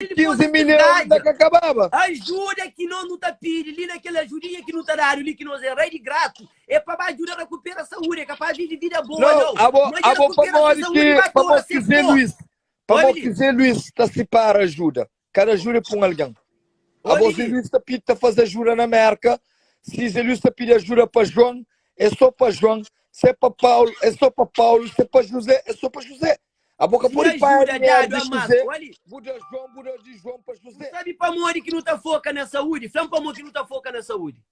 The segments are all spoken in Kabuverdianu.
15 mil euro ta ka kababa. Ajuda ki nos nu ta pidi li na kel ajudinha ki nu ta dadu li ki nos é rei di gratu é pa ba ajuda rakupera saúdi é ka pa vive vida boa Não, nau. abo, Mas dja abo rakupera se pamodi saúdi ki, ba tora pamodi se ki Zé pó. Luís, pamodi Obi ki li, Zé Luís ta sipara ajuda. Kada ajuda é pa un algen. Abo obi Zé li. Luís ta pidi ta faze ajuda na Merka, si Zé Luís ta pidi ajuda pa João, é só pa João, se é pa Paulo, é só pa Paulo, se é pa José, é só pa José. Abo ka Si pode paia ajuda dinheru dadu di a más. José, Oli, bu da João, bu da di João pa bu José. sabe pamodi ki nu ta foka na saúdi? Fla-m pamodi ki nu ta foka na saúdi.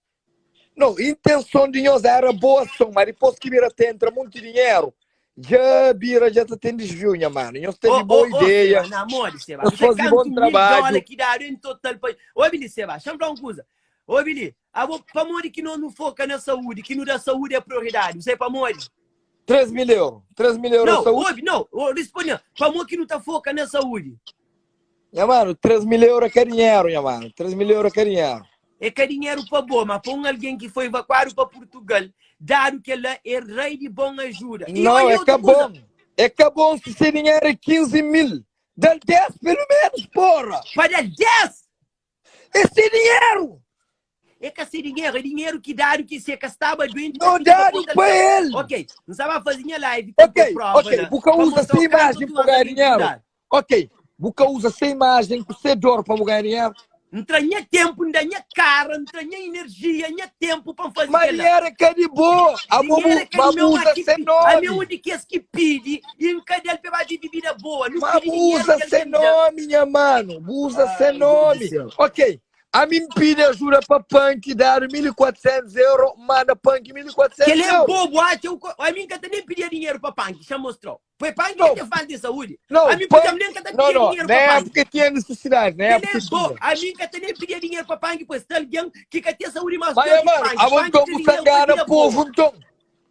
Não, intenson di nhos era boa ason, mas dipôs ki bira ta entra monti dinheru, dja bira dja ta ten desviu, nha mano. Nhos Oh, tevi boa oh, oh, Seba, ideia, na modi, Seba. nhos Bu sabe faze bom kantu mil dóla trabadju. ki dadu en total pa. Obi li, Seba, xa-m fla un kuza. Obi li, abo, pamodi ki nos nu foka na saúdi, ki nu da saúdi a prioridadi? Bu sabe pamodi? 3 mil euro, 3 mil euro Não, saúde. obi, não, oh, responde, pamodi ki nu ta foka na saúdi? Nha mano, 3 mil euro é ka dinheru, nha mano. 3 mil euro é ka dinheru. É ka dinheru pa bo, ma pa un algen ki foi evakuadu pa Purtugal, dadu kel-la é rei di bon ajuda. I Não, olha é otu ka kuza, bom. É ka bom se se dinheru é 15 mil. Dá-l 10 pelo menos, porra. pa da-l 10! É se dinheru! É ka se dinheru, é dinheru ki dadu ki se ka staba duenti ka Não tinha pa dadu konta pa algen. el. Ok, N sta ba faze nha live ki N Ok, poi prova ok, la bu ka pa uza mostra-u se kantu imajen ki pa nhos ganha algen ki dinheru. dadu. Ok, bu ka uza se imajen ku se dor pa bu ganha dinheru. N tra nha ténpu, N da nha kara, N tra nha inerjia, nha ténpu pa N faze Ma kel-la. dinheru é ka di bo, abo Dinheru bu, é ka ma di bu meu, ma uza ki se pi, ami é un nomi. di kes ki pidi i N ka da-l pa el ba vive vida boa. Nu Ma pidi bu dinheru uza ki se algen da. nomi, nha manu, bu uza se Ai, Deus di nomi. séu. Ok, ami N pidi ajuda pa Panki, dadu 1400 euro, N manda Panki 1400 Kel-la é euro. bobu, atxa u ko, ami N ka ta nen pidia dinheru pa Panki, xa mostra-u. Foi panki Não, que te falta de saúde. não, A mim podia panki, nem que te não, pedir não, dinheiro na para panki. época tinha necessidade, na Ele época é bom. tinha. A mim que te nem pedir dinheiro para panki, pois tem alguém que que tem saúde mais Mas, pior que mano, panki. abo Panki então tem bu dinheiro para sangana vida povo boa. então.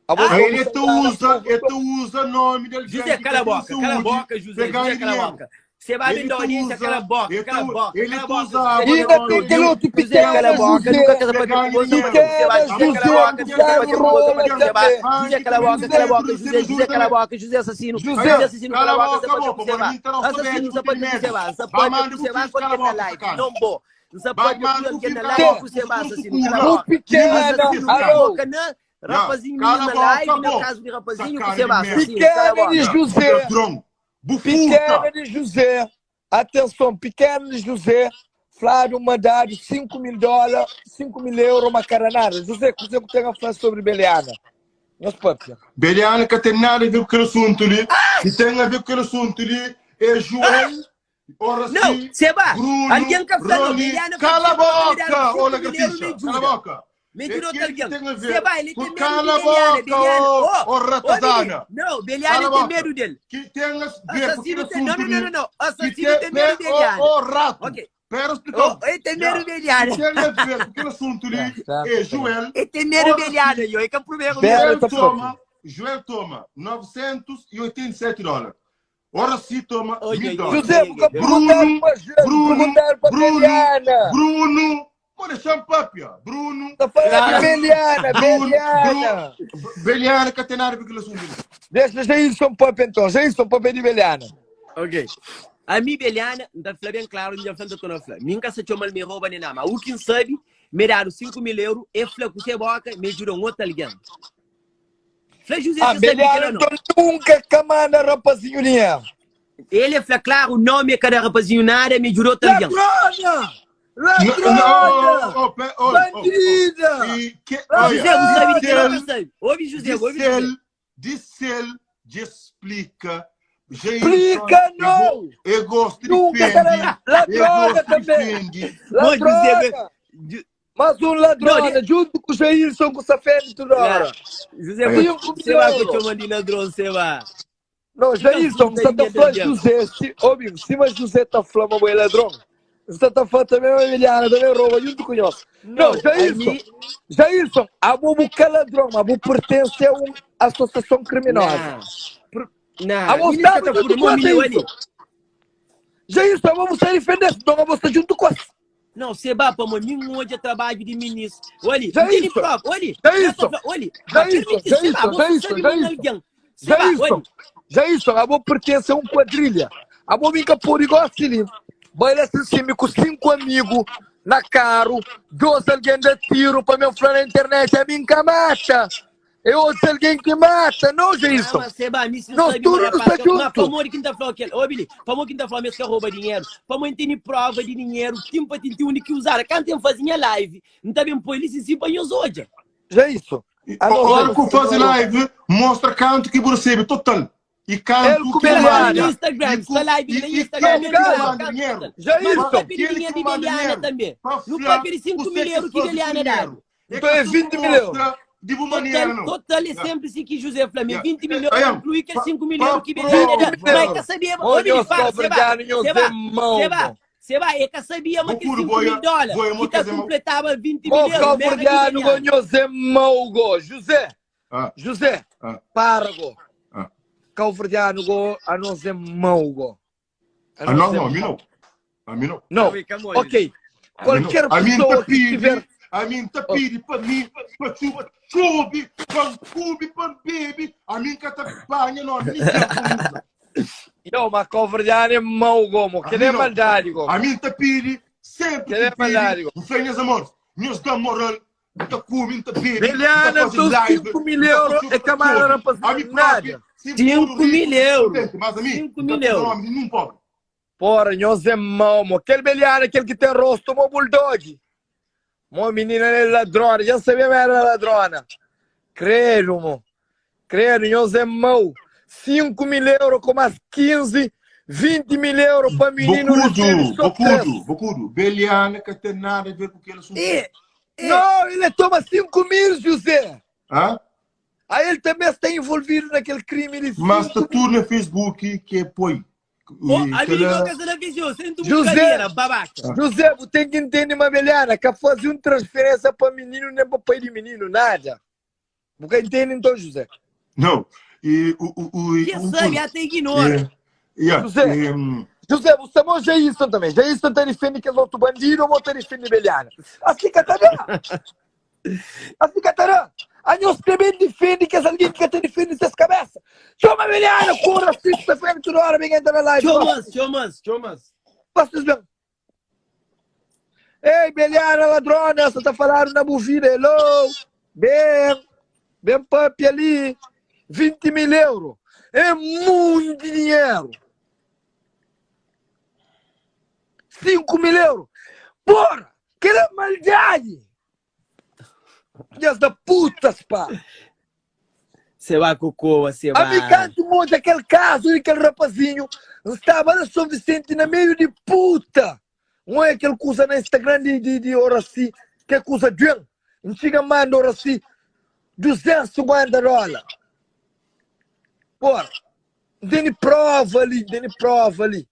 Abo Ah? então bu Ele te sangana usa, povo ele então. te usa nome de alguém José, que cala a tem boca, cala a saúde boca, José, para ganhar José, cala a dinheiro. boca. Você vai Ele vender te audiência, cala a usa, boca, ele cala a te, boca, ele cala a te boca, usava José, Ainda nome tem de aquele outro José, cala a pequeno, boca, nunca José. quer para saber ganhar com você, dinheiro. você vai Pequena José, cala a José, boca, José, José vai ter com você, rola você vai também. José, cala a boca, cala a boca, José, José, cala a boca, José assassino, José, José assassino, Cala cala a a boca, boca, você pode boca, você vai. mano, não Assassino, você pode você vai, você Vai, pode mano, você vai bu filho, quando cala a na boca, live, sacana. não bom. Você Vai, pode mano, alguém bu filho, na cala a live, boca, você vai bu assassino, cala a Bu boca. pequena, Assassino, cala a alô. boca, né? Rapazinho, Cala menino a na boca, live, na bo. casa de rapazinho, Sacana você de vai merda. assassino, cala a Pequena boca. de José. Ladrão. Bu Pequena furta. de José. Atenção, pequeno de José. Flávio mandado 5 mil dólares, 5 mil euros, uma caranada. José, você que tem a falar sobre Beliana? Nós papia. Beliana que tem nada a ver com aquele assunto ali. Que tem a ver com aquele assunto ali é João, Horaci, Não, Seba, Bruno, alguém que falou, Rony. Beliana Cala a falou que boca, me ô deram 5 mil euros, me lagartixa. Cala a ajuda. boca. Me É ajuda aquele que alguém. tem a ver. Seba, ele tem medo de Cala a Beliana, boca, Beliana. ô, Oh, ô ô, Billy, ratazana. não, Beliana Cala a tem boca. medo dele. Que tem a ver com aquele Assassino tem. Não, assunto não, não, ali. não, não. Que Assassino tem, tem medo de ô, Beliana. ô, rato. Ok. Pera, explicar. Oh, ele tem medo de Que Beliana. tem a ver com aquele assunto ali Tá, tá, é tá. Joel, Ele tem medo de Horaci, Beliana, eu. É que é o primeiro Bela, medo. Joel tá toma, Joel toma 987 dólares. Horaci toma Oi, 1000 oi, dólares. José, porque Bruno, perguntaram para José, Bruno, perguntaram para Bruno, Beliana. Bruno, olha, champapia. Bruno, Tá falando de Ah. Beliana, Bruno, Beliana. Bruno, Beliana que tem nada a ver com aquele assunto ali. Deixa Jailson Pop então, Jailson Pop é de Beliana. Ok. A mi Beliana, N ta fla ben klaru, N dja fla, N ta torna fla. Mi N ka sa txoma-l mi roba nen nada, ma u ki N sabe, me dadu 5 mil euru, e fla ku se boka ma e djuda un otu algen. Fla José Ah, si sabe di Beliana kela então não. nunca ka manda rapazinho dinheiro. Ele fla klaru, não me ka da rapazinho nada, me djuda otu algen. Ladrona! Não, Ladrona! não, oh, pe- oh, oh, oh. Bandida! E que, olha, José, bu sabe di kela ou Dissel, ka sabe? Obi José, obi José. Dissel, Dissel, de explica. Jailson, Explica eu, não! eu gosto de Nunca será defende, eu ladrona gosto de também! defende. Bom, José, Ladrona! Ju- Mais um Não, ladrona, de- junto com o Jailson, com o Safene, toda hora. Lá, José, É. 5 você mil vai que eu euros. te mando ladrão, você vai. Não, Fica Jailson, puta você aí, tá minha falando Deus. José, se, ô, amigo, se mas José tá falando, mas é ladrão. Você tá falando também, mas Emiliano também rouba junto com nós. Não, Não, a Jailson, mim. Jailson, a bobo que é ladrão, a bobo pertence a uma associação criminosa. Não, Por- A não, bobo menino que sabe tá junto furando, com menino ali. Jailson. Jailson, a bobo se defender, então a bobo está junto com Não, você vai para mim hoje é trabalho de ministro. Olha, não tem Jailson, prova. Olha, já tá Jailson, falando. Olha, mas Jailson, permite, você vai, Jailson, você Jailson, sabe mandar Jailson. alguém. Você vai, Jailson, olha. Jailson, a bobo pertence a uma quadrilha. A bobo fica por igual assim. Bai la sin mi ku 5 amigu na karu, 2 algen da tiru pa mi fla na internet ami N ka mata. É otus algen ki mata, no Jailson. Ah, mas seba, mi si Nos sabe, tudu ma nu sta rapaz, mas djuntu. pamodi ki N ta fla kel? Obi li, pamodi ki N ta fla ma es ka rouba dinheru? Pamodi N tene prova di dinheru, tim pa tinti undi ki uzadu. Kantu N faze nha live, N ta ben poi li sin sin pa nhos odja. Jailson, anos Ora ku faze live, mostra kantu ki bu resebe total. E El kantu ku ki bu Sta live Beliana. na manda. Instagram, E ku sta live e na e Instagram, kel mesmo ki bu live, manda kantu dinheru. total. Mas nu Jailson, papia di Kel dinheru ki di bu manda Beliana dinheru tanbe. pa Nu fla papia di 5 kuse mil ki euro ki faze ku Beliana dadu. dinheru. É Então ka é so 20 bu mil euros. mostra di bu maneira, Total, não. total é Yeah. sempre assim que José fla, Yeah. 20 mil Eh, euros Ayam, inclui aquele pa, 5 mil pa euros que Beliana 20 dá. mil Mas é euros. que sabia, Ô, ô Billy, nhos para, seba, cabo-verdiano, nhos seba, é mau, seba, mo. seba, é que sabia, mas aquele Bokudo, 5 mil boia, dólares boia, que mo tá quer dizer, completava 20 Mo mil euros, merda de cabo-verdiano, go, Beliana. nhos é mau, go. José, Ah, José, ah, para, go. ah. Cabo-verdiano, go, a nós é mau, go. A Ah, nós não, é não, a mim mau. não. A mim não. Não, Calma aí, calma aí. ok. A mim não. Qualquer A mim tá pessoa que pedi, tiver. a mim tá Oh, pedi pa mim, pa chuva, chove, pa cube, pa bebe, a mim que tá banha não, nem sempre usa. Não, mas cabo-verdiano é mau, go, mo. A Que mim nem não. maldade, go. A mim tá pedi, sempre Que que nem pedi, maldade, go. não sei, meus amores, meus dá moral, não tá come, não tá bebe, não tá Beliana, fazer então live, 5 mil não tá euros chuva, é pa camada chove. A rapaziada, mim próprio, nada. se for 5 rico, mil euros. contente, mas a mim, 5 não tá mil pedindo euros. nome de nenhum pobre. Porra, nhoz é mau, mo. Kel Beliana, kel ki ten rosto mo bulldog. Mo, minina é ladrona. Dja N sabia ma era ladrona. Credo, mo. Credo, nhoz é mau. 5 mil euro ku más 15, 20 mil euro pa mininu resebe Bokudu, so 3. Bokudu, Bokudu, Beliana ka ten nada a ver ku kel asuntu li. E, e, Não, ele toma 5 mil, José. Hã? Aí ele também está envolvido naquele crime de Mas sta 5 mil. tudo na Facebook que é poi. Oh, E ami kela. nunka ka na vizion, sentu bu José, cadeira, babaca. José, bu tem que entender uma Beliana, que fazer uma transferência para menino nem para pai de menino, nada. Bu ka entende então, José? Não. E o o o Quem o sabe Bokudu. até ignora. E, yeah, José, e, José, você é Jailson também. Jailson tá defendendo aquele outro bandido ou tá defendendo Beliana? Assim que tá Assim que tá A nós também defende que alguém que te defende essas cabeças. Chama Beliana, corra, assista, frente toda hora, vem entrar na live. Chomas, chomas, chomas. Vocês bem. Ei, Beliana, ladrona, você tá falando na bovina, hello. Bem, bem papi ali. 20 mil euros. É muito dinheiro. 5 mil euros. Porra, que maldade. Filhas da putas, pá. Você vai cocoa, você A mim vai. canto monte aquele caso daquele rapazinho estava na São Vicente na meio de puta. Não é aquele que usa na Instagram de, de, de Horaci, que acusa Juan. Antiga manda Horaci 250 dólares. Porra, não tem prova ali, não tem prova ali.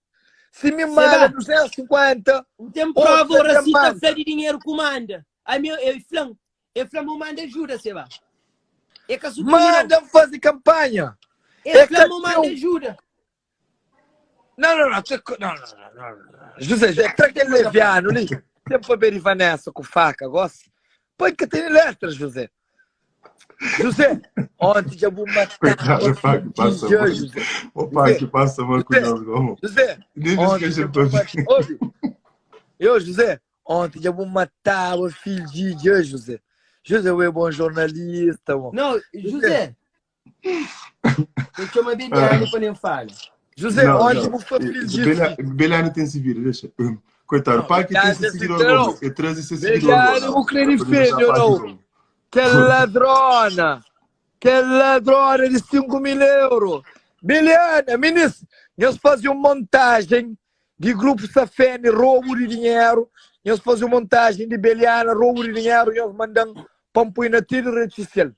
Se me manda Seba, 250, não tem prova, outra te Horaci tá manda. fla de dinheiro que manda. A meu, eu flan, eu flan, me manda ajuda, Seba. É que sucuri não. Manda fazer campanha. É É flan, me manda que ajuda. Não, não, não, não, não, não, não. José, José, tra aquele leviano ali. Sempre para ver Vanessa com faca, gosta? Põe que tem letras, José. José, ontem já vou matar Coitado, o pá, que passa DJ, mal. José. O pá, José, que passa mal com José, nós, como. José, Nem ontem esquece já para vou matar. Ouve, eu, José, ontem já vou matar o filho de DJ, José. José é bom jornalista, mano. Não, José, José, eu chamo a Beliane para nem fala. José, Não, ontem não. vou fazer filho de Beliane Beliane tem se vira, deixa. Coitado, Não, pai que tem Beliane se tem seguidor se agora. Eu traz esse seguidor Beliane, agora. vou querer Para deixar defender, a não. parte Que ladrona! Que ladrona de 5 mil euros! Beliana, ministro, nós fazíamos montagem de Grupo Safene, roubo de dinheiro. Nós fazíamos montagem de Beliana, roubo de dinheiro. Nós mandamos para pôr na tele rede social.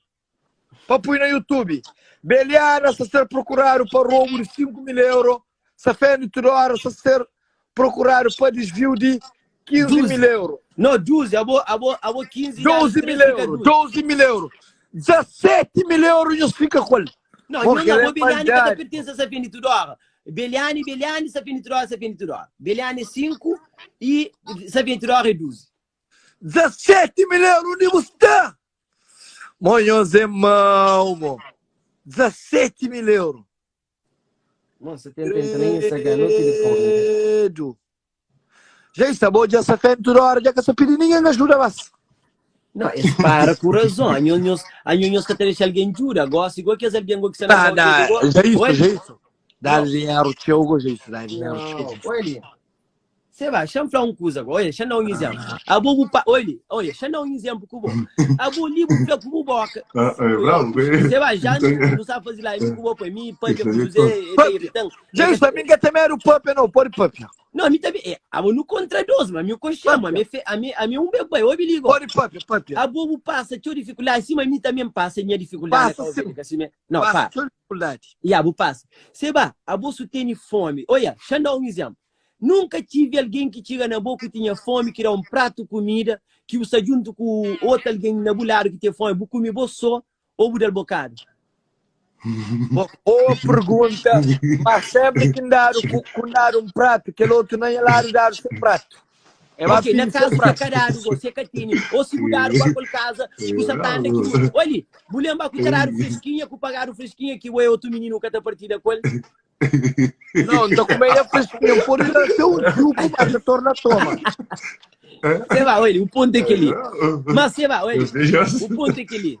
Para pôr no YouTube. Beliana, se ser procurado para roubo de 5 mil euros. Safene toda hora, se ser procurado para desvio de 15 mil 12. euros. Não, 12, abo, abo, abo 15 dá 12 3 mil fica euros, 12. 12 mil euros, 17 mil euros e fica com ele. Não, Porque não, ele não, é Beliane que maldade. pertence a Safene Tudor. Beliane, Beliane, Safene Tudor, Safene Tudor. Beliane 5 e Safene Tudor é 12. 17 mil euros, onde você está? Monhos é mau, mo. 17 mil euros. Mano, você tenta entrar em Instagram no telefone. Credo. Jeisa, bo dja sa fentu tudu ora, dja ka sa pidi ningen ajuda mas. Não, es para ku razon. Anho nhos, anho nhos ka ta dexa algen djuda. Gosi igual kes algen go ki sta na Tá, Cabo dá, Verde go. Jailson, Oi, Jailson. Dá não, dinheiro teu, go, Jailson, dá dinheiro teu. não. Oi, Cê vai, deixa eu falar uma coisa agora. Olha, deixa eu dar um exemplo. A bo, bu pa, olha, olha, deixa eu dar um exemplo com bo. A bo li, bu fla com bu boca. Ah, é bravo. Cê vai, já não, não sabe fazer lá, com bo para mim, para com José, ele tá irritando. Jailson, a mim que também era o pup, não, pode pup. Não, a mim também, é, a bo no contra dos, mas me chama, a mim, a mim, a mim um bebê, eu me ligo. Pode pup, pup. A bo bu passa, teu dificuldade, sim, mas a mim também passa minha dificuldade. Passa, sim. Assim, não, Passa, pá. teu dificuldade. E a bo passa. Cê vai, a bo su tem fome. Olha, deixa eu dar um exemplo. Nunca tive alguém que chega na boca e tinha fome, que dá um prato de comida, que usa junto com outro alguém na bulado que tem fome, bu come bo só ou bu dá bocado. Boa pergunta, mas sempre que dá com dar um prato, aquele outro nem é lá dar seu prato. É Ok, na casa que cada você que tem, ou se mudar para aquela casa, você tá anda aqui, olha, bu lembra que tararam fresquinha, que pagaram fresquinha, que o outro menino que tá partida com ele. Não, não comendo fresquinha, por ir ser um jugo, mas se torna toma. Você vai, olha, o ponto é que ele. Mas você vai, olha, o ponto é que ele.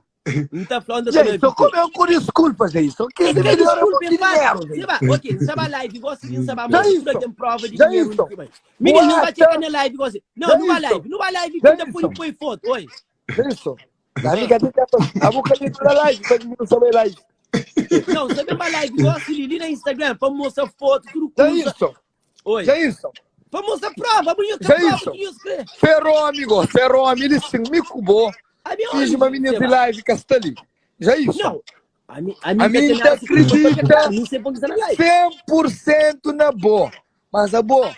Não tá falando também. Jason, como eu com desculpa, Jason. É 15 que milhões é desculpa, muito é fácil. dinheiro. Você vai, ok, você vai live, gosta de você vai mostrar Jailson, tem prova de dinheiro. Jailson, Menino, não vai boa checar na live, gosta. Não, não vai Jailson, live, não vai live, que ainda põe, Jailson. põe foto. Oi. Jason, a amiga de a boca de da live, para mim não saber live. Não, você vai live, gosta de ali na Instagram, para mostrar foto, tudo coisa. Jailson, Oi. Jailson, Para mostrar prova, amanhã tem prova Jailson. que eu escrevo. ferro amigo, ferro amigo, ele sim, me cubou. A minha Fiz uma menina você de vai. live que está ali. Jailson, Não. A mim, a mim, A mim tá acredita. Não sei porque está na live. 100% na boa. Mas a boa,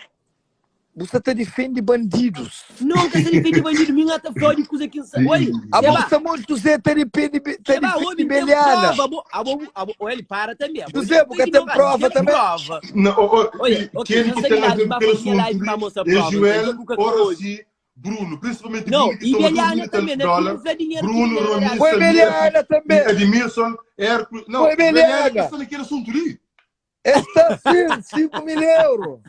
você te defende bandidos. Nunca se defende bandido, minha tá fora de coisa que. Oi, A você vai. bolsa muito José te defende, te Você vai, defende homem, tem Beliana. prova. Abo, abo, abo, olha, ele para também. Abo, José, porque tem prova também. Prova. Não, oh, oh, Olha, ok, quem não que sei tem a lá, ver vai com aquele fazer live pra assunto mostrar é prova, Joel, então, nunca Horaci, Bruno, principalmente Não, Bruno, que e são Beliana 2 mil e também, tantos né? dólares. Tudo dinheiro que Bruno, dinheiro Rony, era. Foi Samir, Beliana também. Edmilson, Hércules. Não, Foi Beliana. que está naquele assunto ali. Está sim, 5 mil euros.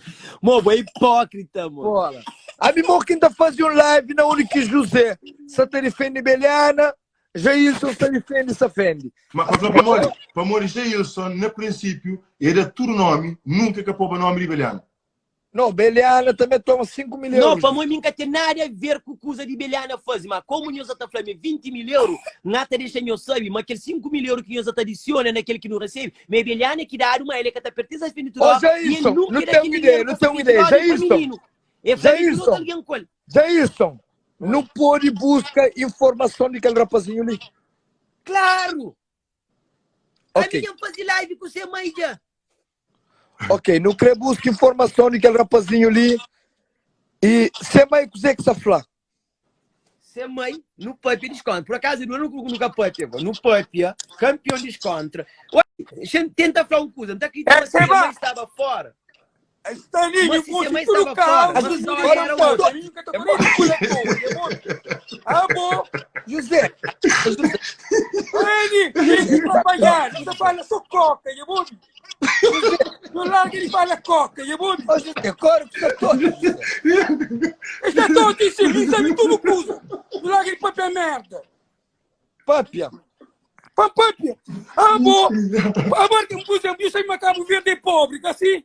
Mano, é hipócrita, mano. Bola. A mim, quem tá fazendo um live na única José. Só te defende Beliana, Jailson te defende, se ofende. Mas para Mori, para Mori, Jailson, no princípio, era tudo nome, nunca capou o nome de Beliana. Não, Beliana também toma 5 mil Não, euros. para mim nunca tem nada a ver com coisa de Beliana faz, mas como nós tá falando 20 mil euros, nada deixa nós sabe, mas aqueles 5 mil euros que nós tá adiciona naquele que não recebe, mas Beliana que dá uma ele que tá pertence às Ô, Jailson, não tenho ideia, não tenho ideia. Jailson, Jailson. Jailson. Jailson, não pode buscar informação daquele rapazinho ali. Claro! Ok. A minha fazer live com você, mãe, já. Ok, não quer buscar informação daquele rapazinho ali. E você vai com o que você fala. Ser mãe no pub desconto. Por acaso, eu não nunca pub, no pub, campeão desconto. Ué, gente tenta falar uma coisa, não tá acreditando É, que a Seba. mãe estava fora. Está ali, Mas eu se vou a mãe tudo estava carro. fora, mas mas não não era era outra. outra. Nunca tô com ele, Ah, bom. José, Ele, ele trabalhar, você fala só coca, eu vou. Eu largo ele fala coca, eu vou. ô José, corre que você todo. Está todo em serviço, sabe tudo coisa. Eu largo ele papel merda. Papia. Papapia. Ah, bom. Agora, por exemplo, eu sei que Cabo Verde é pobre, assim.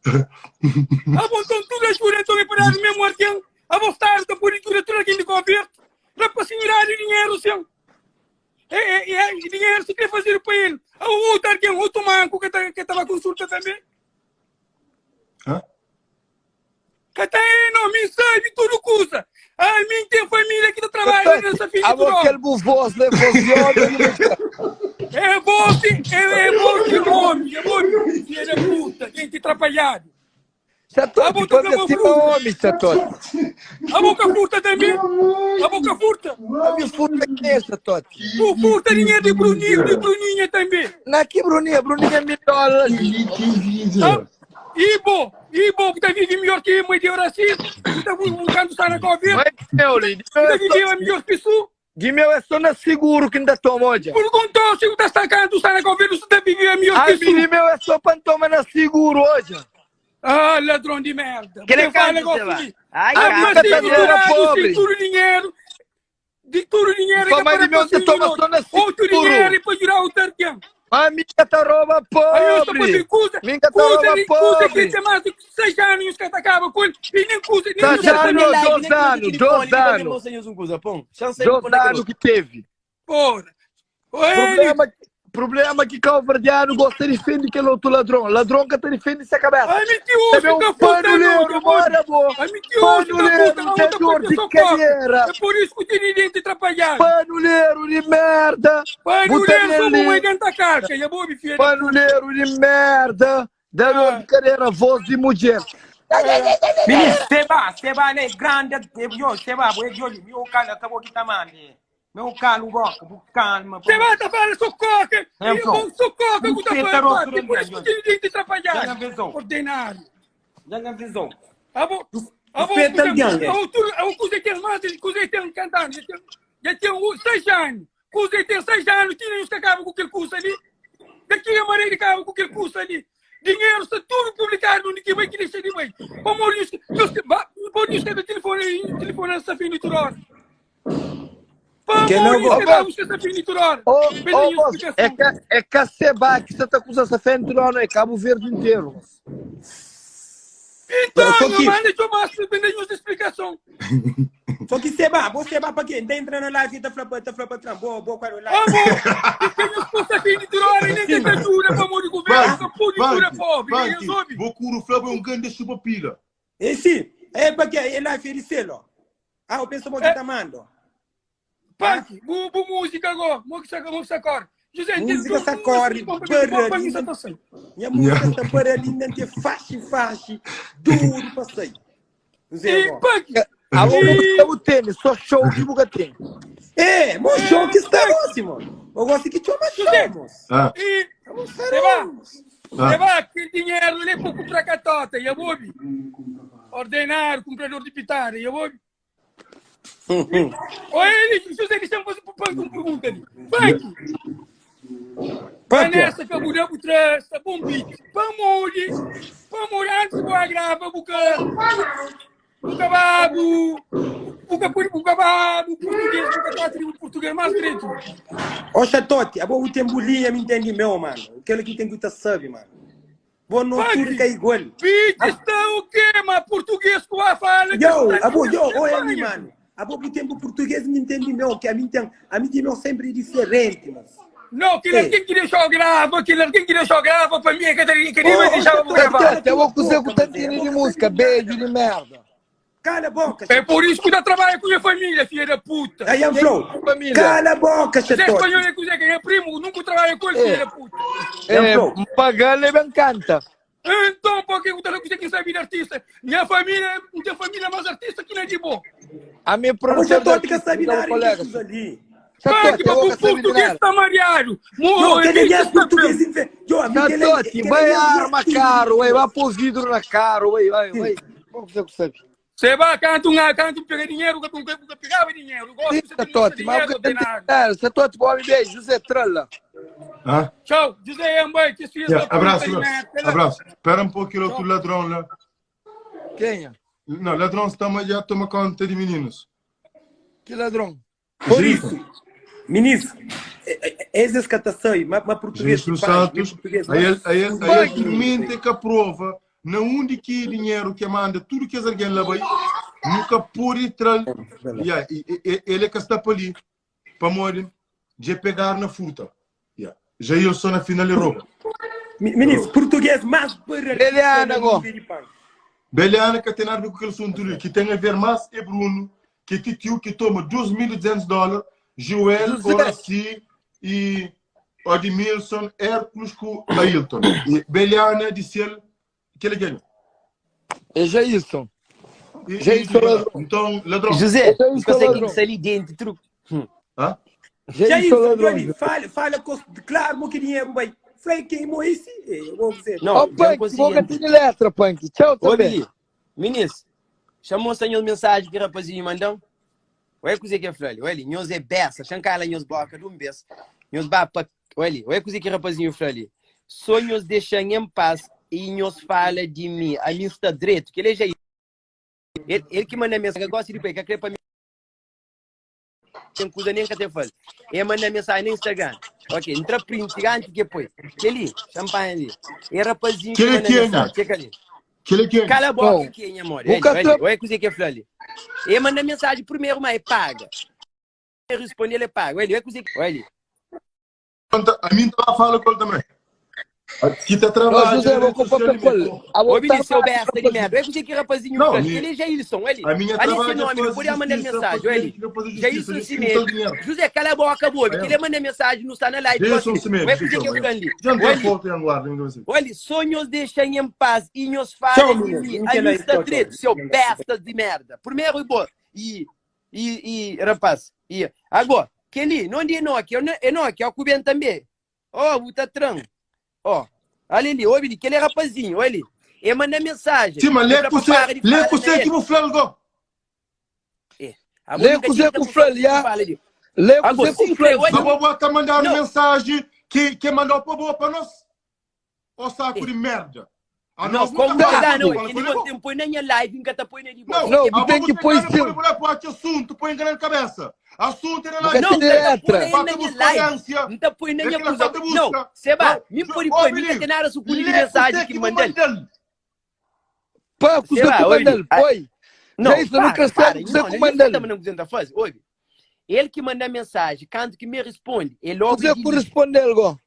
Ah, bom, então tudo ajuda, então é para o mesmo alguém. A voltar da política, tudo aqui de Cabo Verde. Lá para senhorar dinheiro, sim. É, é, é, dinheiro se quer fazer para ele. Ah, o outro alguém, outro manco que tá, que estava consulta também. Hã? Que tá aí, não, me sabe tudo coisa. Ah, mim tem família que tá trabalhando nessa filha A do aquele voz levou de homem. É você, é, é você, homem, é você, filha da puta, gente atrapalhado. Chatote, Ah, botou pode na ser mão, homem, Chatote. A boca furta também, a boca furta. A me furta quem é, Chatote? Tu furta dinheiro de Bruninho, de Bruninha também. Na que Bruninha? Bruninha é melhor. Ah, E bom, e bom, que tá vivendo melhor que mãe de Horaci, que tá buscando estar na Covid, Mas, meu, de que tá vivendo melhor que isso. De meu é só na seguro que ainda toma, olha. Por conta, se tá sacando, está na Covid, você tá vivendo melhor que A isso. de meu é só para tomar na seguro hoje. Ah, ladron di merda. Kel é Você fala kantu, gosto Seba? de. Ai, Ah, kantu. nunca tá Mas roba dourado, pobre. sim, tudo dinheiro. De tudo dinheiro Só que mais para de meu patrocínio toma de só na outro. Outro seguro. dinheiro é para jurar o tarquém. A minha tá rouba Aí eu estou pobre. fazendo coisa, Minha tá coisa, rouba de- coisa que pobre. tem mais de 6 anos que acaba com ele. E nem coisa, nem Tá coisa. já sabe. no- dois anos, dois anos. Dois anos que teve. Porra. Ô, ele, Problema, problema que calverdiano gosta de defender aquele outro ladrão. Ladrão que tá defende essa cabeça. a mentiroso Também um que puta panuleiro, não, bora, bo. A mentiroso que Panuleiro, puta, tem outra dor de coisa só coca. cadeira. É por isso que o dirigente atrapalhado. Panuleiro de merda. Panuleiro, só ali. uma dentro da carca. E a boa, filha. Panuleiro de merda. Da dor de cadeira, voz de mulher. Ministro, Seba, Seba é grande, eu, Seba, eu, meu calo, acabou que tá mande. Meu calo, boca, calma. Você vai tapar só coca. É, E bom, só coca que tá Você falando. tá É por isso que o dirigente Já atrapalhado. avisou. Ordinário. Já me avisou. A bo, a bo, Respeita alguém, a altura, a coisa tem mais, coisa tem cantando, já tem, já tem um, 6 anos, coisa tem 6 anos, tinha uns que acabam com aquele curso ali, daqui a maré acaba com aquele curso ali. Dinheiro está tudo publicado, onde que vai que deixa de vai. Como isso, pode escrever telefone, telefone essa fim de toda hora. Que não Como vou. isso essa fim de toda hora. Ô, ô, moço, é, que, é Cacebá que você tá com essa frente não, é Cabo Verde inteiro. moço. Então, Só que- manda eu mostro, manda eu explicação. Só que Seba, você vai para quem? Tá entrando na live e tá falando, tá falando para boa, boa, qual é Ah, bom, e tem os postos fim de toda hora, e nem tem ajuda para o governo, não pode ajuda pobre, ninguém resolve. Bocuro Flávio é um grande chupapila. Esse, é para quem? É live de selo. Ah, eu penso que É. tá mando. Punk, bu, bu música agora, música, música agora. José, Música sacode, Minha música está para ali, não tem faixa, faixa, duro para sair. Não sei E agora. punk, A música o tênis, só show que nunca tem. É, mo show que está próximo. Eu gosto que chama show, moço. Ah, e Vamos Seba. moço. ah. leva aquele dinheiro ali para comprar catota, e a bobi. Ordenar, comprador de pitada, e a bobi. Olha ele, José, eles estão fazendo para punk uma pergunta ali. Punk, Papo. Vanessa, que a mulher traz, tá bom beat. Pamole, pamole, antes de grava, buca, buca babu, buca buca babu, português, buca tá tribo português mais direito. Ó, Chatote, a boa tempo linha me entende meu, mano. Aquele que tem que tá sabe, mano. Boa noite, Punk. que é igual. Beat está o quê, mas português que vai falar. Yo, a boa, yo, oi, mi, mano. A boa tempo português me entende meu, que a mim tem, a mim tem meu sempre diferente, mano. Não, aquele Ei. alguém que deixou grava, aquele alguém que deixou grava para mim, que que nem vai Oh, deixar eu oh, gravar. Até eu cozer com tantinho de música, beijo de merda. Cala a boca, É por isso que eu trabalho com minha família, filha da puta. Aí, Flow. Família. Cala a boca, Zé Chatote. espanhol é que o Zé que é primo, nunca trabalho com ele, filha da puta. É, pagar ele bem canta. Então, por que eu tô com quem sabe de artista? Minha família, minha família é mais artista que não é de bom. A minha O produção. Chatote que sabe nada colega. disso ali. Punk, Chatote, eu o vou saber de português nada. está mareado. Yo, que ele é português, infe- Yo, a mim que ele é- Chatote, que ele vai é arma caro, vai, vai pôr vidro na cara, vai, vai, vai. Vamos fazer o que sabe. Você vai, canta um, canta um, pega dinheiro, que eu pegava dinheiro. Eu Gosto de Chatote, mas dinheiro, o que ordenado. Chatote, bom beijo, José Tralla. Ah? Tchau, José Ambai, que filho Yeah, da puta abraço, de merda. abraço. Espera um pouco, outro ladrão lá. Quem é? Não, ladrão está já toma conta de meninos. Que ladrão? Por isso, ministro, esses que tá aí, mas mas português Jesus que faz, Santos, mas português, aí ele, aí ele, aí ele Punk. mente que aprova, na onde que dinheiro que manda, tudo que alguém lá vai, nunca pode entrar. Yeah, e, e, ele é que está para ali, para morrer, de pegar na fruta. Yeah. Já eu sou na final e rouba. Ministro, português mais baralho. Leliana, go. Beliana que tem nada a ver com aquele assunto ali, que tem a ver mais é Bruno, que tio que toma 2.200 dólares, Joel, José. Horaci e Odimilson, Hércules com Ailton. E Beliana disse ele que ele ganhou. É Jailson. E- Jailson e- ladrão. Então, ladrão. José, Então, isso é consegue ladrão. sair dentro, truque. Hã? Já Jailson isso, ladrão. Johnny, fala, fala com, claro, mo que dinheiro vai. Falei, quem mo esse? Eu vou dizer. Não, Ó, já Punk, consegui. boca tem letra, Punk. Tchau Ô, também. Billy, ministro, chamou senhor mensagem que rapazinho mandou. Olha o que é falou. Olha, nós é beça, chancala nós boca de um beijo. Nós ba pa, olha, olha o que rapazinho falou ali. Sonhos deixam em paz. i nhos fala di mi, ami N sta dretu. Kel-li é Jair. El, el ki manda mensagem, gosi di pa el ka kre pa mi ten kuza nem ka ten fal. E manda mensagem na Instagram. Ok, ntra print antes que poi. Kel-li, champanhe ali. É rapazinho que Kel-li manda kenha? mensagem. Txeka ali. Kel-li kenha? Cala a boca Bom, que nha amor. bu Ele, ka olha, tra olha coisa que fla ali. E manda mensagem primeiro, mas paga. Ele responde, ele paga. Olha, olha coisa que. Olha. A mim tá fala com ele também. Aqui tá Não, trabalho José, na vou rede com social papel e com me ele. com. A Ô, botar Billy, seu mais besta de merda. Olha coisa que rapazinho Não, fala. mi- Ele é Jailson, olha. a minha Ali esse trabalho é nome, não fazer podia mandar justiça mensagem, para olha. quem quer fazer justiça, Jailson eles Semedo. juntam dinheiro. José, cala a boca, bobo. Aí, Que ele manda mensagem, não está na live. Jailson Olha Semedo, coisa que eu chama. falo ali. Já não tem Olha. foto em Angola, não sei. Olha, sonhos deixem em paz e nos Tchau, falem de meninas. mim. Não A quero mim aí, está tchau, tchau. direito, seu bestas de merda. Primeiro e bom. E, e, e, rapaz, e, agora, Kelly, não de Enoque, Enoque, é o Cuben também. Ó, oh, o Tatran. Ó, olha ali, olha ali, que ele é rapazinho, olha ali. Ele manda mensagem. Sim, mas Ele lê fala com pra para você, de lê fala com na você que ele. vou falar algo. É. A Lê Mônica com você tinha com o Flá, fala ali. Lê com Agora, você com sim, o Flá. olha, Mas vou botar mandar Não. mensagem que que mandou para boa para nós. Ó saco de merda. A Não, nós como tá tá, falando, não, fala ele com não ele. tem põe na minha live, nunca tá põe na de Não, Não, a tem que boa pôr você sim. põe põe assunto, põe grande cabeça. Assunto é na Nunca live. Não, tem nunca tá letra. põe na Falta minha live. buscância. Não tá põe na É minha que ela coisa. falta Não, busca. Seba, Não, me põe ó, põe, me menino, tem nada sucuri de Lê mensagem você que que mandei. mandou. Pá, com você Seba, com olha, mandel. a- Oi. Não, Jailson, não para, cresceu para. com você Não, com não mandel. tá mandando que faz. Ouve. Ele que manda mensagem, canto que me responde, ele logo Você diz. corresponde algo.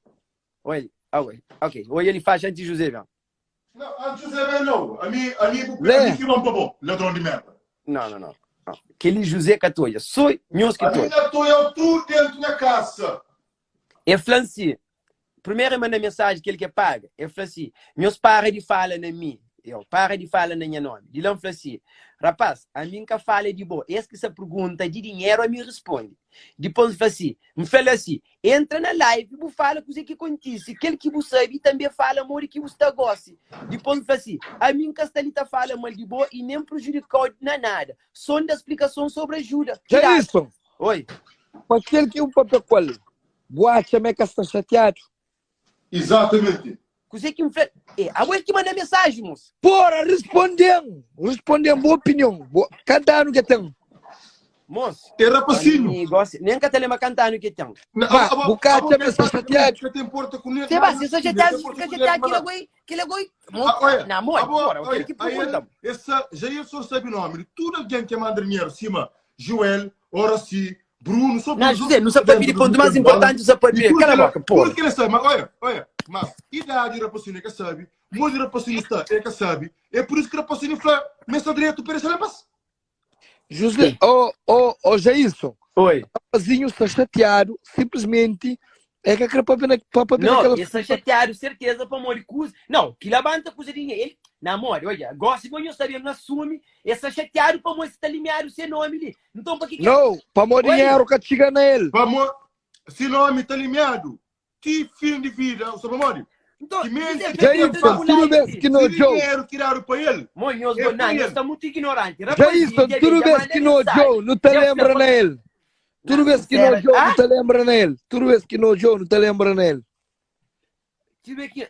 Olha, olha, ok. Hoje ele faz antes de José, velho. Não, antes José vem não. A mim, a mim, a Lê. mim que vão para bom, ladrão de merda. Não, não, não. não. Aquele José Catoia, sou nós que A mim tô. já estou eu tudo dentro da casa. É Flanci. Primeiro ele manda mensagem que ele quer paga. É Flanci. Meus para de fala na mim. Eu para de fala na minha nome. Dilão Flanci. Rapaz, a mim que fala de boa. Esse que se pergunta de dinheiro, a mim responde. Depois fala assim, me fala assim, entra na live, bu fala coisa que acontece, aquele que bu sabe também fala amor que você gosta. Depois fala assim, a mim que está ali tá fala mal de boa e nem prejudicou na nada. Só da explicação sobre ajuda. Cuidado. Jailson, Oi. para aquele que um papel com ele. Boacha, me que está chateado. Exatamente. Coisa que me fala, é, a mulher que manda mensagem, moço. Porra, respondem. Respondem, boa opinião. Boa. Cada ano que tem. Moço. É rapacinho. Negócio, nem que telema cantando que tem. Pá, o cara também está chateado. Que tem porta com ele. Você vai, você já está, já está aquele goi, aquele goi. Ah, Na mão, porra, aquele que pergunta. Essa, Jailson sabe o nome de tudo alguém que manda dinheiro, cima, Joel, Horaci, Bruno, só Não, José, não sabe pedir ponto mais importante, não sabe pedir. Cala a boca, porra. Tudo que ele sabe, mas olha, olha, mas idade rapacinho é que sabe, muito rapacinho está é que sabe, é por isso que rapacinho fala, mas direito para esse mas José, ô, ô, ô, Jailson, Oi. rapazinho está chateado, simplesmente é que aquele papel, papel Não, naquela. esse é chateado, certeza, para morrer cusa. Não, que levanta cusa de ele. Na mole, olha, gosta de eu sabia, não assume. Esse é chateado para morrer, se tá limiado seu nome ali. Então, para que que Não, para morrer Oi. dinheiro que chega nele. Vamos, se nome está limiado, que fim de vida, o seu memória. Então, Que mente, José, Jailson, pergunta tudo no bem live. que não Se Joe. dinheiro tiraram para ele, Monhos, É não, por ele. está muito ignorante. Jailson, tudo bem que não Joe, não te lembra nele. Tudo bem que não Joe, não te lembra nele. Tudo bem que não Joe, não te lembra nele. Tudo que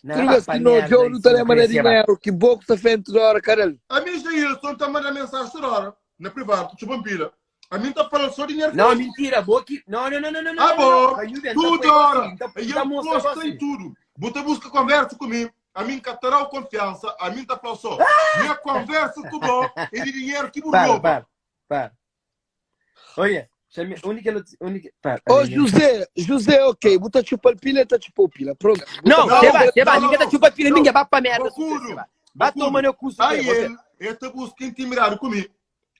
Tudo bem que não Joe, não te lembra de dinheiro. Que boco está feito da hora, caralho. a mim Jailson está mandando mensagem toda hora, na privada, chupampila. A mim está falando só dinheiro. Não, mentira, boa que. Não, não, não, não, não. Ah, não, bom, não. Aí, tudo tá hora. Tá, E tá eu mostrando posto em assim. tudo. Bota busca conversa comigo. A mim catará confiança. A mim tá falando só. Minha conversa com bom é de dinheiro que Para, burlou. para, para. Olha, chame, única, única, para. Ô, José, José, ok. Bota chupar pilha, tá chupou pilha. Pronto. Não, Não, você vai, você vai, não, ninguém tá não. chupa pilha, Não. ninguém vai pra merda. Bocudo, você vai. Vai Bocudo. tomar no cu, Aí você. ele, ele tá busca intimidade comigo.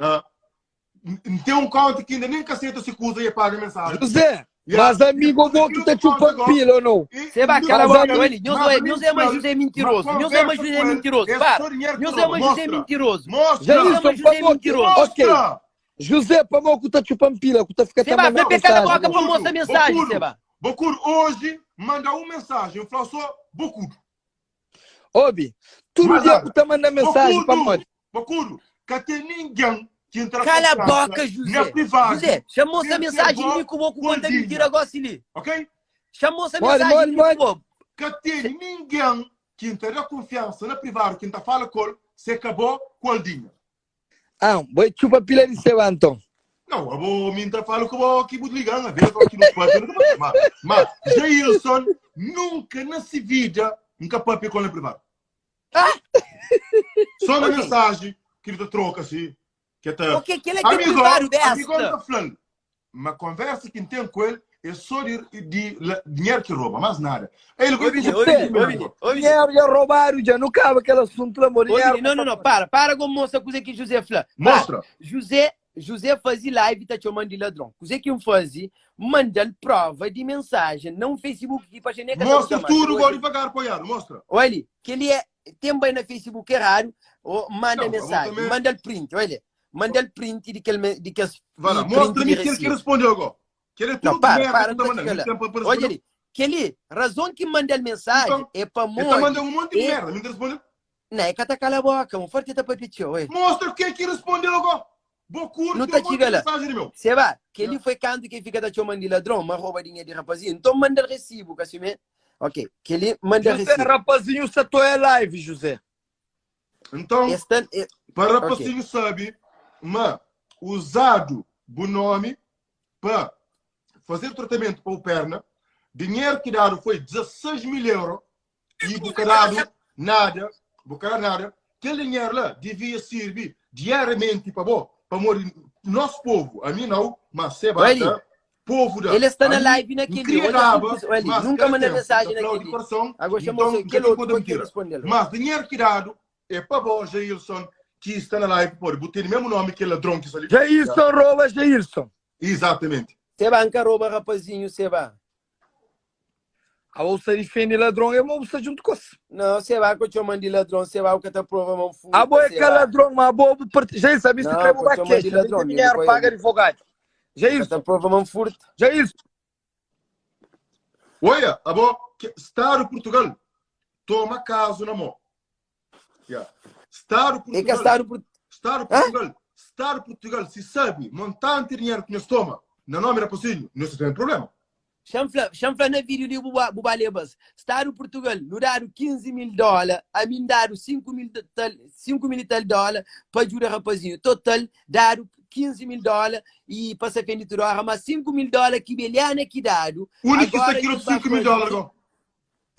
Ah. Tem um conta que ainda nem caceta se usa e paga mensagem. José, Yeah. mas amigo, vou que tá chupando pilha ou não? E- Você vai, e- cala a Mas boca, a mim- ele. Nós é, nós é mais José mentiroso. Mas Nós é mais conversa José com ele. mentiroso. É Para. só dinheiro que Nós é mais José mostra. mentiroso. Mostra! Já Nós é isso, mais José por mentiroso. Ok. Mostra! José, para mão que tá chupando pilha, que tá ficando Você vai, mandando vai cala a mensagem. boca pra mostrar mensagem, Bocudo. Seba. Bocudo, hoje, manda uma mensagem. Eu falo só Bocudo. Obi, tudo Mas dia olha, que tá mandando mensagem para Bocudo, mim. Bocudo, que tem ninguém que entra Cala a com confiança boca, José. Na privada. José, chamou essa Tem que mensagem ser de mim com o conta gordinha. mentira agora, Sili. Ok? Chamou essa Mole, mensagem mole, de mim mole. com Que tem ninguém. ki N ta da kunfiansa na privadu ki N ta fala ku el, se ka bo ku Aldinha. Ah, bo é txupa pila di seba anton. Não, abo mi N ta fala ku bo ki bu liga-m, aves ó ki nu papia, nu ta papia. Ma, ma Jailson nunka na si vida N ka papia ku el na privadu. Só na Ok. mensaji ki nu ta troka si, Ke ta Ok, kel-la ki é Amigo, privadu, amigo N besta. ta fla-l ma konversa ki N ten ku el é só di, di la, dinheru ki roba, más nada. El Ô, Bini, ô, José, Bini, ô, Bini, ô, Bini. dinheru dja robadu dja, nu kaba kel asuntu la, mo Ô, dinheru Bini, não, não, não, para, para com mostra kuze ki José fla. Para. Mostra. José, José faze live ta txoman di ladron. Kuze ki N faze? N manda-l prova di mensajen na un Facebook ki pa xene ka ta Mostra usa más. tudu, Hoje. gó divagar, apoiadu, mostra. Olha, kel-li é Tem bai na Facebook errado, ou manda Não, mensagem, também... manda el print, olha, manda el print de kel de kes Vai lá, mostra-me aquele que respondeu agora. Que ele é tudo Não, para, merda para, que tá não mandando. tá Não tem para Olha ali, que ali, razão que manda el mensagem Então, é para Ele tá mandando um monte de é... merda, não respondeu? Não, é que tá cala a boca, um forte tá para pedir, oi. Mostra o que é que respondeu agora. Vou curtir Não tá um monte de chega lá. mensagem, meu. Cê vai, que ele foi canto que fica tá chamando de ladrão, mas rouba dinheiro de rapazinho. Então manda el recibo, Cassime. Ok, que ele manda José, recibo. rapazinho, sa to é live, José. Então, Esta, é, para rapazinho sabe, mas usado o nome para fazer tratamento para o perna, dinheiro que dado foi 16 mil euros e bucarado nada, bucarado nada. Aquele dinheiro lá devia servir diariamente para bom, para morrer nosso povo, a mim não, mas se Olha, povo da. Ele está na a mim, live naquele queria dia. Olha, dava, olha, mas nunca cada manda tempo, mensagem tá naquele de dia. coração, Agora chamou então, aquele nunca outro tem que mentira. respondeu. Mas dinheiro que dado é para bom, Jailson, que está na live, pô, botei o mesmo nome que ladrão que está ali. Jailson rouba Jailson. Exatamente. Você banca rouba rapazinho, você vai. A bolsa defende ladrão é uma bolsa junto com você. Não, você vai que eu te chamo de ladrão, você vai o que te prova mão furta. A boa é cê que vai. ladrão, mas a boa Jailson, sabe se Não, quer pô, uma chama de queixa, ladrão, tem dinheiro, depois- paga advogado. Que Jailson, te prova mão furta. Jailson, Olha, a boa, que Estado de Portugal toma caso na mão. Yeah. Estado de É que Portugal, está no Estado de Portugal, Estado de Portugal, se sabe, montante de dinheiro que nós toma, na nome da possível, não se tem problema. Chanfla, chanfla na vídeo de buba, buba lebas. Está no Portugal, no dado 15 mil dólares, a mim dado 5 mil tal, 5 mil e tal dólares para ajudar rapazinho. Total, dado 15 mil dólares e passa frente tudo hora, mas 5 mil dólares que Beliana que dado. Único que está Agora aqui eles no 5 mil vai dólares agora.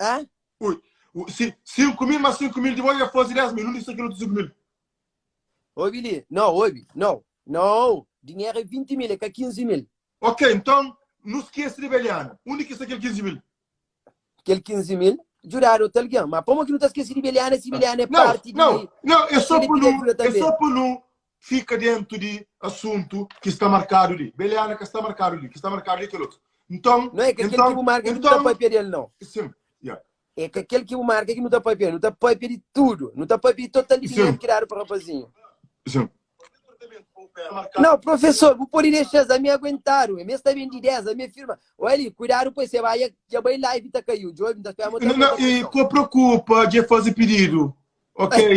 Hã? Ui, o- se 5 mil mais 5 mil de boia fosse 10 mil, único que está aqui no 5 mil. Ouve ali, não, ouve, não, não. Dinheiro é 20 mil, é que é 15 mil. Ok, então, não esqueça de Beliana. Único que está aqui 15 mil. Aquele 15 mil, jurado outro alguém. Mas como que não está esquecendo de Beliana se Beliana é Não, parte não, de. não, é só Ele por pede não, ajuda é também. só por não fica dentro de assunto que está marcado ali. Beliana que está marcado ali, que está marcado ali aquele outro. Então, Não é que aquele então, que o marca que não então, está para perder, não. sim, yeah. É que aquele que o marca que não está para perder, não está para perder tudo. Não está para perder total de dinheiro Sim. que deram para o rapazinho. sim. Não, professor, vou pôr deixar a me aguentar. O mês está bem de 10, a minha firma. Olha ali, cuidado, pois você vai, já vai live tá caiu. Joe, não tá esperando Não, não, e co preocupa de fazer pedido. Ok?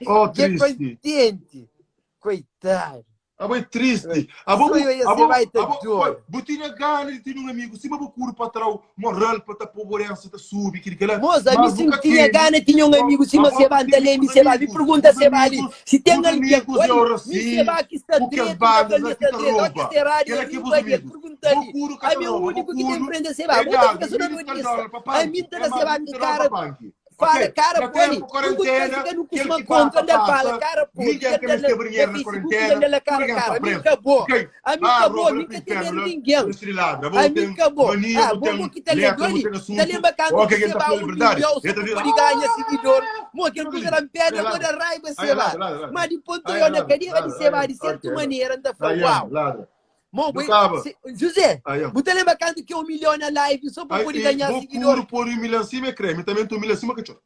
Oh, Que triste. contente. Coitado. Ah, bem triste. Ah, bom, Sou eu e ah, você bom, vai ter ah, bom, dor. olha, Botinha gana de ter um amigo. Se me procuro para trás, moral para tá pobreza, tá sub, que que Moça, me Mas nunca sentia teve. gana, tinha um amigo, se Ah, você bom, vai, teve me os você vai, me amigos, pergunta os se vai ali. amigos, Se tem os alguém, amigos olha, eu me assim, você vai que está porque as direito, bandas me aqui está tá direito, olha que rouba. será, Aquele aqui riba os ali, amigos. pergunta ali. Procuro A mim, o Catarroba, único que tem procuro. frente você vai, É muita dado, fica só na mil e tal notícia. dólares para A panque. mim, tá É você vai, mais 20 cara, dólares para panque. fala, Ok? cara, Na pô, ali. tempo, Pergunta quarentena, se não aquele costuma que contra, passa, anda fala, passa. cara, pô, Ninguém quer anda na receber dinheiro na Facebook, quarentena. anda na cara, Ninguém cara, está a mim preso. acabou. Ok? A mim Ah, acabou, a rouba mim pro que tem inferno, medo né? ninguém. Estrelada. Vou A mim ter acabou. mania, Ah, vou ter vamos que tá letra, lendo vou ali. ter Tá assunto. lembra quando Ok, você quem tá vai falando um a verdade. milhão, só Ele tá para dizendo, ganhar seguidor. Mo, aquele coisa na pedra, Ai, vou dar raiva, Ai, você vai. ladra, ladra, ladra. Mas depois Ai, eu na ladra, cadeira de ladra, você vai, de ai, certa ok, maneira, tá falando, Ai, uau. ladra. Mo, Não boi- acaba. se- José, Ai, ó. você lembra quando que eu humilhou na live só para Ai, poder e ganhar vou seguidor? puro pôr humilhar acima é creme. Também estou humilhando acima cachorro.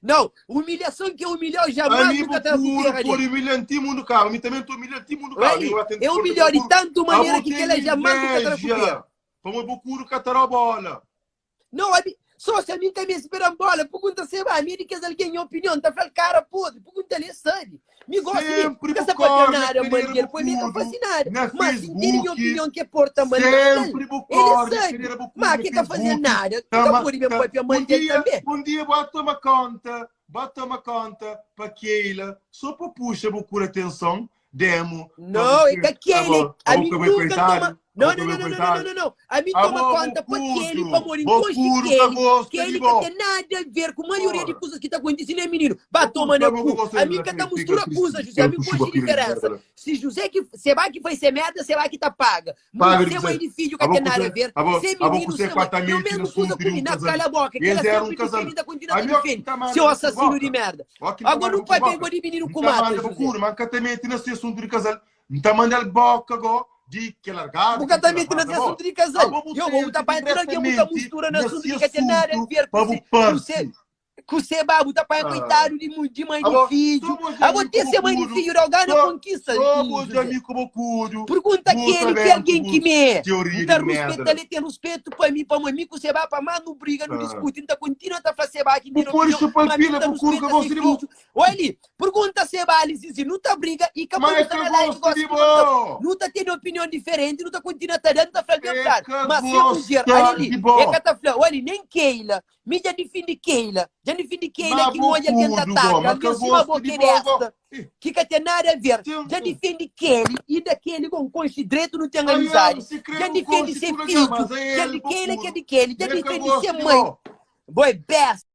Não, humilhação que humilhou jamais Ali nunca vou tá puro recupera pôr ali. humilhando ti mundo carro. Me também estou humilhando ti mundo carro. Olha, Eu atendo eu por humilhou de procuro. tanto Ah, maneira vou que ter ela jamais nunca tá inveja. recupera. Vamos vou puro catar a bola. Não, abi- Sósia, ami N ka meste pa da-m bóla. Pergunta Seba, ami é di kes algen, nha opinion, N ta fla-l kara podri. Pergunta-l, el sabe. Mi gosi li, Sempri N ka bu sta papia korri na nada mal kadera di el, bu poi mi ka kudu fase nada. na Má si N tene nha Facebook. opinion ki é porta mal, N ta fla-l. Sempri bu El é korri na sabe. kadera bu kudu Má na ki ka faze Facebook. nada, N Ta ka ma pode ben ta papia mal un di el dia, tanbê. un dia bu toma konta, bu toma konta pa Keila só pa puxa bu kura atenson demo pa Não, é bu que aquele, abo, a abo mim ka bai nunca toma. koitadu, Não, abo ka não, bai não, não, não, não, koitadu. não, não. A mim toma Abo conta bu pa aquele, kudu, pa amor, bo encoste kudu ka aquele, gosta que di ele que bo. tem nada a ver com a maioria de Porra. coisas que tá acontecendo, né, menino? Ba Bo toma kudu na ka cu. gosta A di mim bo, que tá fica mistura triste. coisas, José. A El mim puxa conche ba pila de merda diferença. lá. Se José que, se vai que vai ser merda, se vai que tá paga. Paga de Mas se mãe quiser. de filho que Abo tem nada a quiser, ver, abo, se abo menino, quiser se mãe. quatro Eu mil na mesmo coisa assunto de um comigo, na casal. cala a boca, que Eles ela eram um sempre casal. defende, ainda continua A a melhor que defende. tá manda Seu bu assassino de boca. merda. Ó que tá Agora manda não bu pai boca. pegou de menino Não com tá mata, manda bu José. curo, mas que mete nesse assunto de casal. Não tá manda boca go de que largado, Porque que que também tem lavada nesse bo. assunto de casal. Abo bu Eu vou botar entra para entrar aqui muita diretamente mistura no assunto nesse de que tem nada a assunto ver para com bu se, com parte. se, com se babo, tá para Ah. coitado de, mu- de mãe de Abo, filho. só bos Abo amigo ter com ser mãe de cudo, filho, alguém na só, conquista, só hum, bos José. amigo com cudo, Pergunta bu aquele que é sabendo alguém que bus me é. teoria Não tá de merda. respeito, ele tem respeito para mim, para mim, que você vai para mas não briga, não Ah. discute, não tá continua tá falando seba aqui, Bu tem pode opinião, chupar mas mim pila tá bu curo que respeita gosta ser de bu. filho. Olha ali, pergunta seba ali, se não tá briga e que Mas não é tá que na live, gosta gosta de de não bo. não tá tendo opinião diferente, não tá continua tá dando, tá falando bem É claro. que Mas se a mulher, olha gosta ali, de é bo. que tá falando, olha, nem Keila, me já defende Keila, já defende Keila Mas que bu hoje alguém tá cudo go, ataca, mas que alguém se uma gosta boca de bo go. desta, Ih, que que tem nada a ver, Sim, já sim. defende Kelly e daquele com conche direito não tem Aí amizade, se crê já bu defende conche ser tudo aqui, filho, mas é quer ele de bu Keila, quer cudo. de Kelly, já É que defende gosta ser de mãe, bo. boy, best.